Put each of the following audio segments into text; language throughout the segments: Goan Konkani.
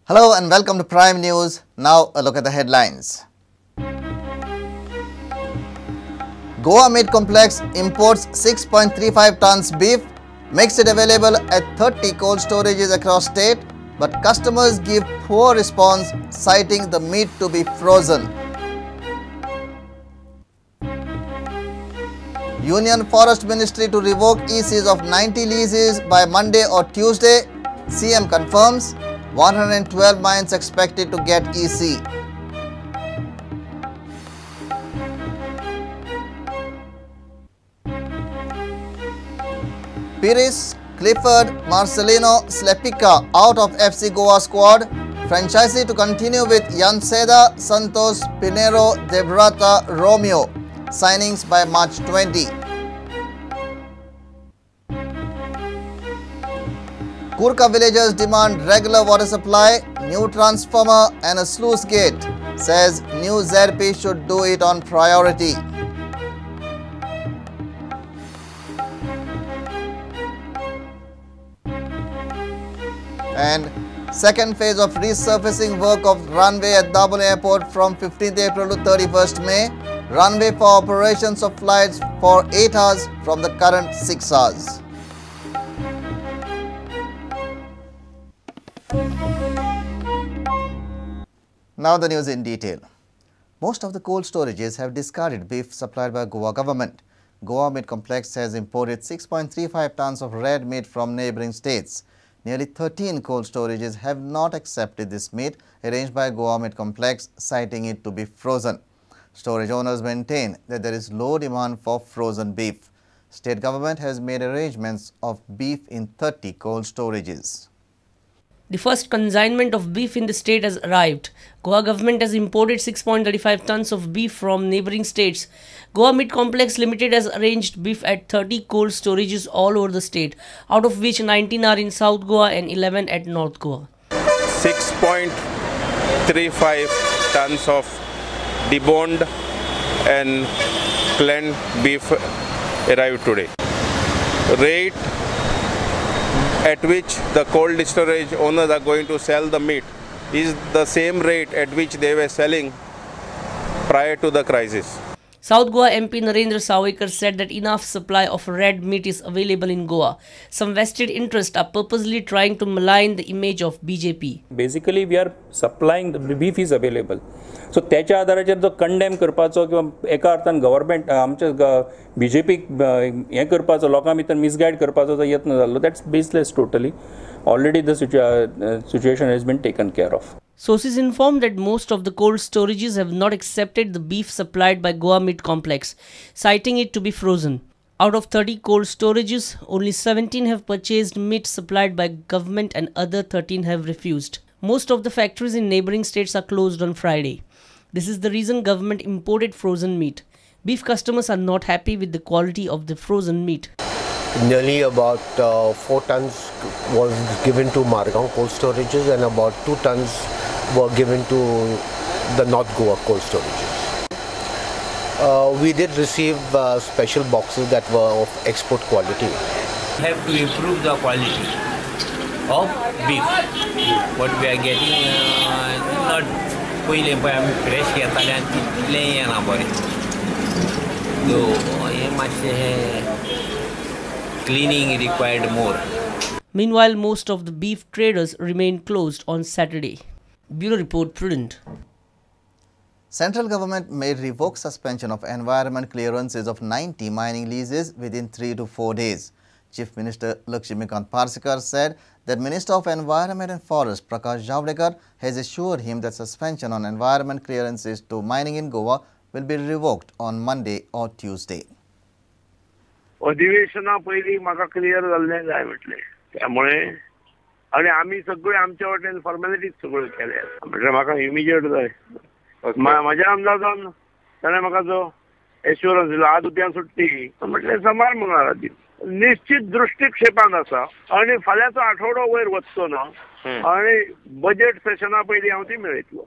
Hello and welcome to Prime News. Now a look at the headlines. Goa Meat Complex imports 6.35 tons beef, makes it available at 30 cold storages across state, but customers give poor response, citing the meat to be frozen. Union Forest Ministry to revoke ECs of 90 leases by Monday or Tuesday, CM confirms. 112 mines expected to get EC. Pires, Clifford, Marcelino, Slepica out of FC Goa squad. Franchisee to continue with Yanseda, Santos, Pinero, Devrata, Romeo. Signings by March 20. Kurka villagers demand regular water supply, new transformer and a sluice gate. Says new ZP should do it on priority. And second phase of resurfacing work of runway at Dabolim Airport from 15th April to 31st May. Runway for operations of flights for 8 hours from the current 6 hours. Now the news in detail. Most of the cold storages have discarded beef supplied by Goa government. Goa Meat Complex has imported 6.35 tons of red meat from neighbouring states. Nearly 13 cold storages have not accepted this meat arranged by Goa Meat Complex, citing it to be frozen. Storage owners maintain that there is low demand for frozen beef. State government has made arrangements of beef in 30 cold storages. The first consignment of beef in the state has arrived. Goa government has imported 6.35 tons of beef from neighbouring states. Goa Meat Complex Limited has arranged beef at 30 cold storages all over the state, out of which 19 are in South Goa and 11 at North Goa. 6.35 tons of deboned and cleaned beef arrived today. Rate at which the cold storage owners are going to sell the meat is the same rate at which they were selling prior to the crisis. South Goa MP Narendra Sawaikar said that enough supply of red meat is available in Goa. Some vested interests are purposely trying to malign the image of BJP. Basically, we are supplying, the beef is available. So, त्याच्या आधाराचेर जो कंडेम करपाचो किंवा एका अर्थान गव्हर्मेंट आमच्या बीजेपीक हें करपाचो लोकां भितर मिसगायड करपाचो जो यत्न जाल्लो, that's baseless totally. Already the situation has been taken care of. Sources informed that most of the cold storages have not accepted the beef supplied by Goa Meat Complex, citing it to be frozen. Out of 30 cold storages, only 17 have purchased meat supplied by government and other 13 have refused. Most of the factories in neighbouring states are closed on Friday. This is the reason government imported frozen meat. Beef customers are not happy with the quality of the frozen meat. Nearly about 4 tons was given to Margao cold storages and about 2 tons were given to the North Goa cold storages. We did receive special boxes that were of export quality. We have to improve the quality of beef. What we are getting not पयलें पळय आमी फ्रेश घेताले आनी तितलें येना बरें. सो हें मातशें cleaning required more. Meanwhile, most of the beef traders remain closed on Saturday. Bureau Report, Prudent. Central government may revoke suspension of environment clearances of 90 mining leases within 3 to 4 days. Chief Minister Lakshmikant Parsekar said that Minister of Environment and Forest Prakash Javadekar has assured him that suspension on environment clearances to mining in Goa will be revoked on Monday or Tuesday. अधिवेशना पयलीं म्हाका क्लियर जाल्लें जाय म्हटलें, त्यामुळे आनी आमी सगळे आमच्या वाटेन फॉर्मेलिटीज सगळ्यो केल्या, म्हटल्यार म्हाका इमिजिएट जाय. म्हाज्या अंदाजान ताणें म्हाका जो एश्युरन्स दिलो आज उद्या सुट्टी, म्हटलें समार म्हणून दी निश्चित दृष्टिक्षेपान आसा आनी फाल्यांचो आठवडो वयर वचचो ना आनी बजेट सेशना पयलीं हांव ती मेळयतलो.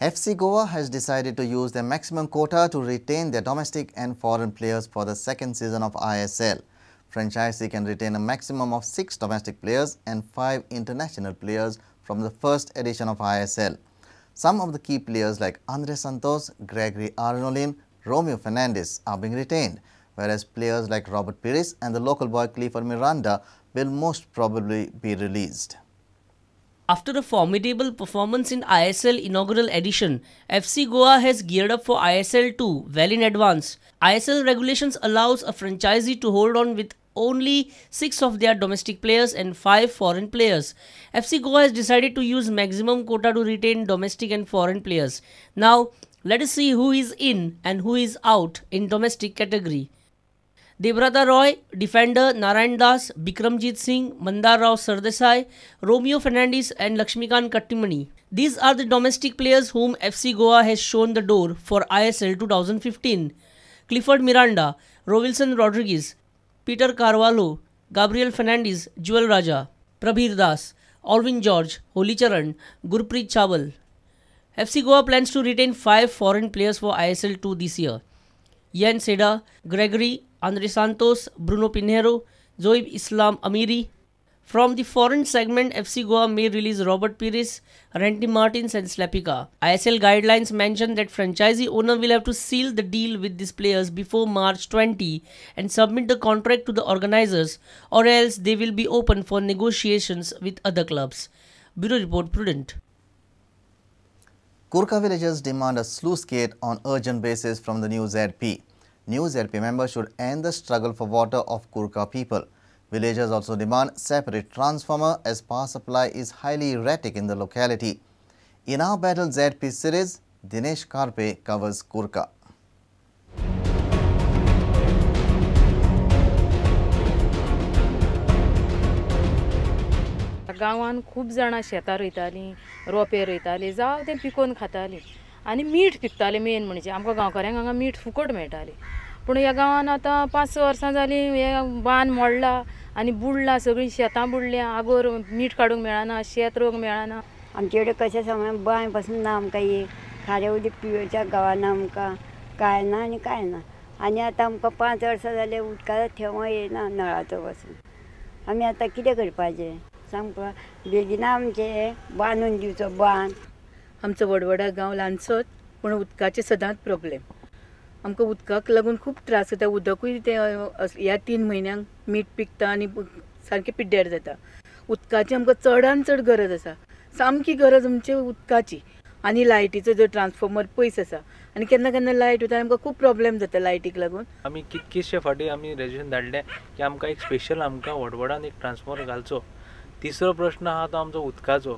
FC Goa has decided to use their maximum quota to retain their domestic and foreign players for the second season of ISL. Franchisee can retain a maximum of 6 domestic players and 5 international players from the first edition of ISL. Some of the key players like Andre Santos, Gregory Arnolin, Romeo Fernandez are being retained, whereas players like Robert Pires and the local boy Clifford Miranda will most probably be released. After a formidable performance in ISL inaugural edition, FC Goa has geared up for ISL 2 well in advance. ISL regulations allows a franchisee to hold on with only 6 of their domestic players and 5 foreign players. FC Goa has decided to use maximum quota to retain domestic and foreign players. Now, let us see who is in and who is out in domestic category. Debrata Roy, defender Narayan Das, Bikramjit Singh, Mandar Rao Sardesai, Romeo Fernandez and Lakshmikant Kattimani. These are the domestic players whom FC Goa has shown the door for ISL 2015. Clifford Miranda, Rovilson Rodriguez, Peter Carvalho, Gabriel Fernandez, Jewel Raja, Prabir Das, Alvin George, Holicharan, Gurpreet Chawal. FC Goa plans to retain 5 foreign players for ISL 2 this year. Yan Seda, Gregory, Andre Santos, Bruno Pinheiro, Zoib Islam Amiri. From the foreign segment, FC Goa may release Robert Pires, Randy Martins and Slepika. ISL guidelines mention that franchisee owner will have to seal the deal with these players before March 20 and submit the contract to the organizers, or else they will be open for negotiations with other clubs. Bureau Report, Prudent. Kurka villagers demand a sluice gate on urgent basis from the new ZP. New ZP members should end the struggle for water of Kurka people. Villagers also demand separate transformer as power supply is highly erratic in the locality. In our Battle ZP series, Dinesh Karpe covers Kurka. गांवान खूब जाणां शेतां रोयतालीं, रोंपे रोयतालीं, जावं तें पिकोवन खातालीं आनी मीठ पिकतालें. मेन म्हणजे आमकां गांवकाऱ्यांक हांगा मीठ फुकट मेळटालें, पूण ह्या गांवान आतां 5-6 वर्सां जालीं हे बांद मोडला आनी बुडला, सगळीं शेतां बुडल्यां, आगोर मीठ काडूंक मेळना, शेत रोवंक मेळना. आमचे कडेन कशें सांगू, बांय पासून ना आमकां, एक खारें उदक पिवच्या गांवान आमकां कांय ना आनी कांय ना. आनी आतां आमकां 5 वर्सां जालीं उदकाचो थेंबो येयना नळाचो पासून. आमी आतां कितें करपाचें सांग, बेगिना आमचें बांदून दिवचो बांद. आमचो वडवडा गांव ल्हानसोच, पूण उदकाचे सदांच प्रॉब्लेम. आमकां उदकाक लागून खूब त्रास जाता. उदकूय तें ह्या 3 म्हयन्यांक मीठ पिकता आनी सारकें पिड्ड्यार जाता. उदकाची आमकां चडान चड गरज आसा, सामकी गरज आमची उदकाची. आनी लायटीचो जो ट्रान्सफॉर्मर पयस आसा आनी केन्ना केन्ना लायट वता, आमकां खूब प्रॉब्लेम जाता लायटीक लागून. आमी कितकेशे फावटी आमी रेजोल्युशन धाडलें की आमकां एक स्पेशल आमकां वडवडान एक ट्रान्सफॉर्मर घालचो. तिसरो प्रश्न आहा तो आमचो उदकाचो.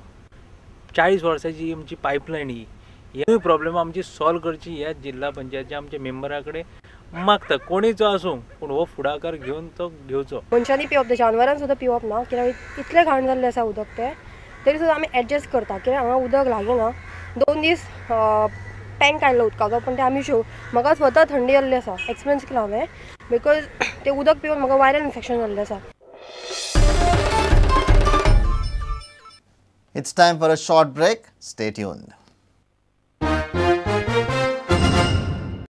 40 वर्सांची आमची पायपलायन ही ह्यूय प्रॉब्लेम आमची सॉल्व करची ह्या जिल्हा पंचायतीच्या आमच्या मेंबरा कडेन मागता. कोणीचो आसूं पूण हो फुडाकार घेवन तो घेवचो. मनशांनी पिवप, जानवरान सुद्दां पिवप ना, कित्याक इतलें घाण जाल्लें आसा उदक तें, तरी सुद्दां आमी एडजस्ट करता कित्याक हांगा उदक लागीं ना. 2 दीस टँक आयलो उदकाचो, पूण तें आमी शो म्हाका स्वता थंडी जाल्ली आसा, एक्सपिरियन्स केला हांवें, because तें उदक पिवन म्हाका वायरल इन्फेक्शन जाल्लें आसा. It's time for a short break. Stay tuned.